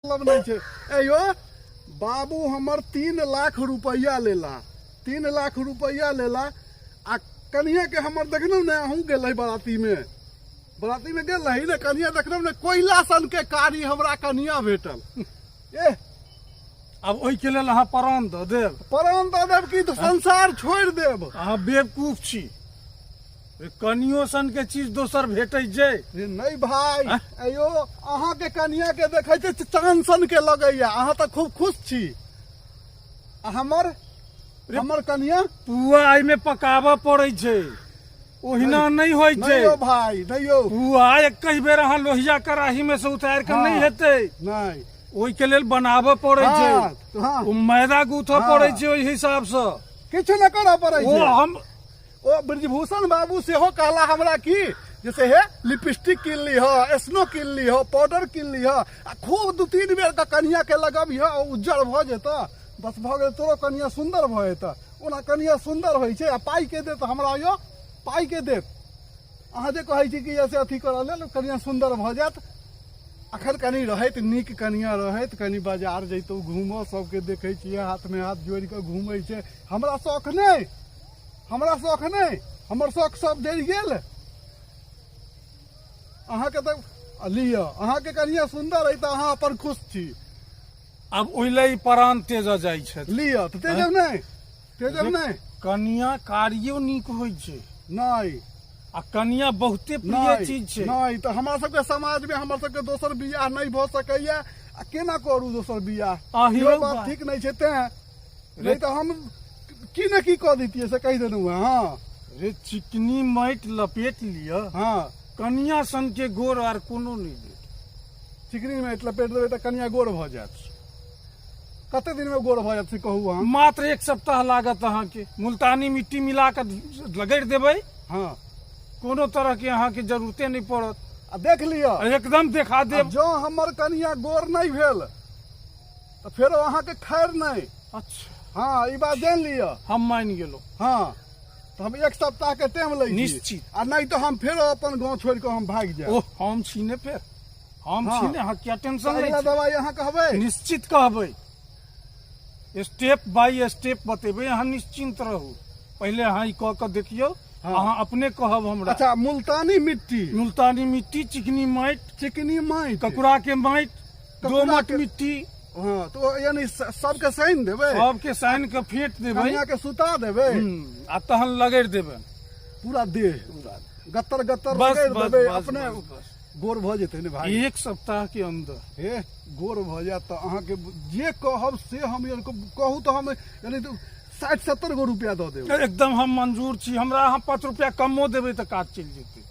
मतलब नहि छै। अयो बाबू हमर 3 लाख रुपैआ लेला, 3 लाख रुपैआ लेला। आ कनिया के हमर देखलहुँ ने, अहूँ गेल रही बरातीमे, बरातीमे गेल रही ने, कनिया देखलहुँ ने, कोयला सन के कारी हमरा कनिया भेटल। एह। आब ओहिके लेल अहाँ प्राण दऽ देब? प्राण दऽ देब की, तऽ संसार छोड़ि देब। अहाँ बेवकूफ छी। कनियो सन के चीज दोसर भेटै छै? रे नहि भाय। अयो अहाँके कनिया के देखै छी, चान सन के लगैया, अहाँ तऽ खूब खुश छी। आ हमर कनिया? पुआ एहिमे पकाबऽ पड़ै छै, ओहिना नहि होइ छै। नहि यौ भाय, नहि यौ। पुआ एकहि बेर अहाँ लोहिया कड़ाही में से उतारि कऽ नहि हेतै। नहि। ओहिके लेल बनाबऽ पड़ै छै। ओ मैदा गूथऽ पड़ै छै ओहि हिसाबसँ। किछु नहि करऽ पड़ै ओ छै। हम ओ ब्रजभूषण बाबू सेहो कहला हमरा कि जैसे हे लिपस्टिक कीन लीह, स्नो कीन लीह, पाउडर कीन लीह आ खूब 2-3 बेर के कनिया के लगबिह, उज्जर भऽ जेतऽ, बस भऽ गेल, तोरो कनिया सुन्दर भऽ जेतऽ। ओना कनिया सुन्दर होइ छै आ पाइ के देत हमरा यौ? पाइ के देत? अहाँ जे कहै छी कि जैसे अथी करऽ लेल कनिया सुन्दर भऽ जायत। अखन कनि रहैत नीक कनिया रहैत, कनि बाजार जैतहुँ घूमऽ, सबके देखै छियै हाथमे हाथ जोड़ि कऽ घूमै छै। हमरा शौख नहि, हमरा शौख नहि, हमर शौख सब जरि गेल। अहाँके तऽ लिअ, अहाँके कनिया सुन्दर अइ तऽ अहाँ अपन खुश छी। आब ओहि लए ई प्राण तेजऽ जाइ छथि। लिअ तऽ तेजब नहि, तेजब नहि। कनिया कारियो नीक होइ छै। नहि। आ कनिया बहुते प्रिय नहि चीज छै। नहि तऽ हमरा सबके समाजमे हमर सबके दोसर बियाह नहि भऽ सकैया। आ केना करू दोसर बियाह? आहिरो इहो बात बा। ठीक नहि छै, तें नहि तऽ हम की ने की कऽ दैतियै, से कहि देलहुँ हेँ। हँ। रे चिकनी माटि लपेट लिअ, कनिया सन के गोर आर कोनो नहि देत। चिकनी माटि लपेट देबै तऽ कनिया गोर भऽ जायत? कते दिनमे गोर भऽ जायत, से कहू अहाँ। मात्र एक सप्ताह लागत अहाँके। मुल्तानी मिट्टी मिला कऽ रगड़ि देबै, कोनो तरह के अहाँके जरूरते नहि पड़त। आ देख लिअ। एकदम देखा आ देब। जँ हमर कनिया गोर नहि भेल तऽ फेरो अहाँके खैर नहि। अच्छा। हँ, ई बात जानि लिअ। हम मानि गेलहुँ। हँ, तऽ हम एक सप्ताह के टाइम लै छी। निश्चित। आ नहि तऽ हम फेरो अपन गाँव छोड़ि कऽ हम भागि जायब। ओह, हम छी ने फेर, हम छी ने, अहाँ किया टेंशन तऽ लै अगिला छी? दवाइ अहाँ कहबै? निश्चित कहबै, स्टेप बाय स्टेप बतेबै, अहाँ निश्चिंत रहू। पहिले अहाँ ई कऽ कऽ देखियौ। अहाँ अपने कहब हमरा। अच्छा, मुल्तानी मिट्टी। मुल्तानी मिट्टी, चिकनी माटि। चिकनी माटि। ककुरा के माटि, ककुरा दोमट मिट्टी। हँ, तऽ ओ यानी सबके सानि देबै? सबके सानि के फेंट देबै। कनिया के सुता देबै। आ तहन लगड़ि देबै। पूरा देह गत्तर गत्तर बस, रगड़ि बस, देबै। बस, अपने बस, बस। गोर भऽ जेतै ने भाय? एक सप्ताह के अंदर। हे, गोर भऽ जायत तऽ अहाँके जे कहब से हम, यानी कहू तऽ हम यानी 60-70 गो रुपया दऽ देब। एकदम हम मंजूर छी। हमरा अहाँ 5 रुपया कमो देबै तऽ काज चलि जेतै।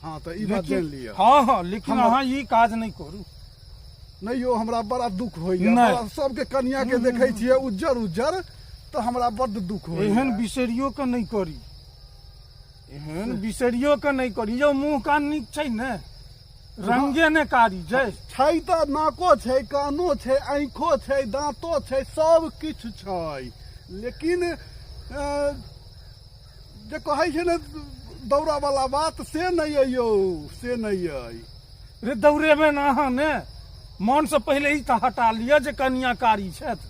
हँ, तऽ ई बात जानि लिअ। हँ, लेकिन अहाँ ई काज नहि करू। नहि यौ, हमरा बड़ा दुख होइया। नहि। बड़ा सबके कनिया के देखै छियै उज्जर उज्जर तऽ हमरा बड्ड दुख होइया। एहन बिसरियो के नहि करी, एहन बिसरियो के नहि करी। यौ, मुँह कान नीक छै ने? रंगे ने कारी छै? छै तऽ, नाको छै, कानो छै, आँखो छै, दाँतो छै, सब किछु छै, लेकिन जे कहै छै ने दौड़ा वाला बात, से नहि अइ यौ, से नहि अइ। रे दौड़ेबै ने अहाँ ने। मनसँ पहिले ई तऽ हटा लिअ जे कनिया कारी छथि।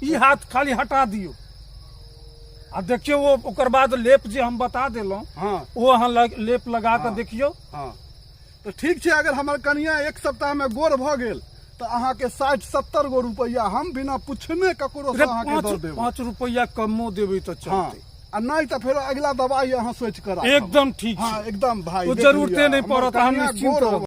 ई हाथ खाली हटा दियौ आ देखियौ। ओ ओकर बाद लेप जे हम बता देलहुँ, ओ अहाँ लेप लगा कऽ देखियौ। हँ, तऽ ठीक छै। अगर हमर कनिया एक सप्ताहमे गोर भऽ गेल तऽ अहाँके 60-70 गो रुपैआ हम बिना पुछने ककरो रे अहाँके दऽ 5 देब। 5 रुपैआ कमो देबै तऽ चलतै। आ नहि तऽ फेर अगिला दवाइ अहाँ सोचि कऽ राखब। एकदम ठीक हँ छै। एकदम भाय, ओ देख जरूरते लिअ, नहि हमर पड़त, अहाँ कनिया निश्चिन्त गोर रहू।